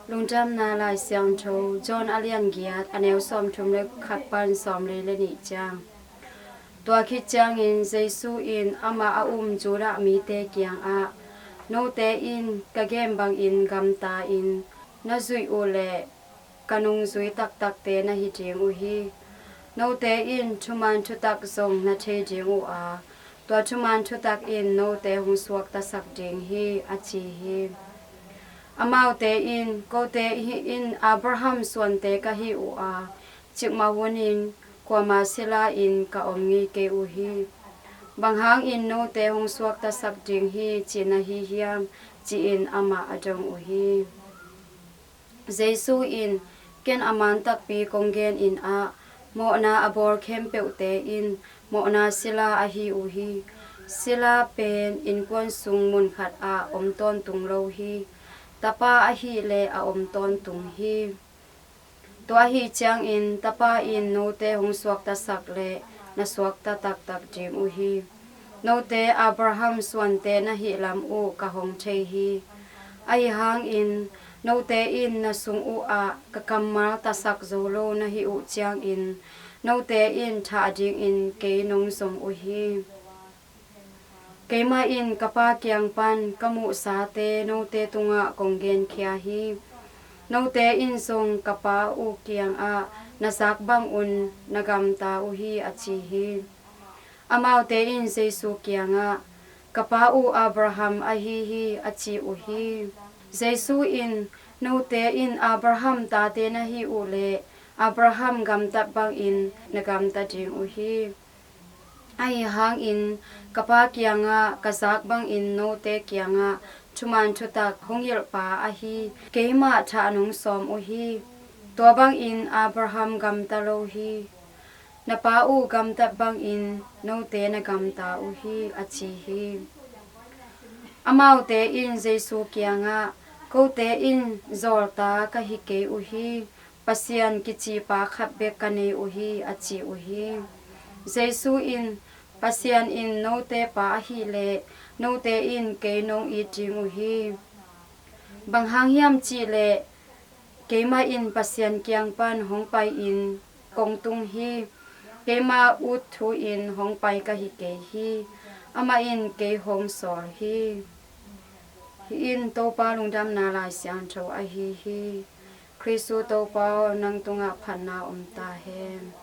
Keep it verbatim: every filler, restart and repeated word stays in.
Lungdamna Lai Siangtho, John a lian giat, a neu sawmthum le khat pan sawmli le nih ciang. Tua khit ciangin Jesu in amah a um Judah mite kiangah, "Note in ka gen bangin gamta-in na zuih uh leh ka nungzui taktakte na hi ding uh hi. Note in thuman thutak zong na thei ding uh a, tua thuman thutak in note hong suaktasak ding hi," a ci hi. Amaute in, "Kote hi in Abraham suante ka hi uh a, cikmah hunin kuama sila in ka om ngei kei uh hi. Bang hangin note hong suaktasak ding hi ci na hi hiam?" ci-in amah a dong uh hi. Jesu in, "Ken a man takpi kong gen in ah, mawhna a bawl khempeuhte in mawhna sila ahi uh hi. Sila pen innkuan sung mun khat ah om tawntung lo hi. Tapa ahih leh a om tawntung hi. Tua ahi ciangin Tapa in note hong suaktasak leh na suakta taktak ding uh hi. Note Abraham suante na hih lam uh ka hong thei hi. Ahi hangin note in na sung uh ah ka kammal tasak zo lo na hih uh ciangin note in thah dingin kei nong zom uh hi. Keimah in ka Pa kiang pan ka muhsate note tungah kong genkhia hi. Note in zong ka Pa uh kiangah na zak bangun na gamta uh hi," a ci hi. Amaute in Jesu kiangah, "Ka pa uh Abraham ahi hi," a ci uh hi. Jesu in, "Note in Abraham tate na hi uh leh Abraham gamtat bangin na gamta ding uh hi. Ahi hangin ka Pa kiangah ka zak bangin note kiangah thuman thutak hong hilhpa ahi keimah thah nong sawm uh hi. Tua bangin Abraham gamta lo hi. Na pa uh gamtat bangin note na gamta uh hi," a ci hi. Amaute in Jesu kiangah, "Kote in zawlta ka hi kei uh hi. Pasian kicipa khat bek ka nei uh hi," a ci uh hi. Jesu in, "Pasian in note pa ahih leh note in kei nong it ding uh hi. Bang hang hiam cih leh keimah in Pasian kiang pan hong pai-in kong tung hi. Keimah ut thu-in hong pai ka hi kei hi. Amah in kei hong sawl hi." Hih in Topa Lungdamna Lai Siangtho ahi hi. Khristu Topa aw, nang tungah phatna om ta hen.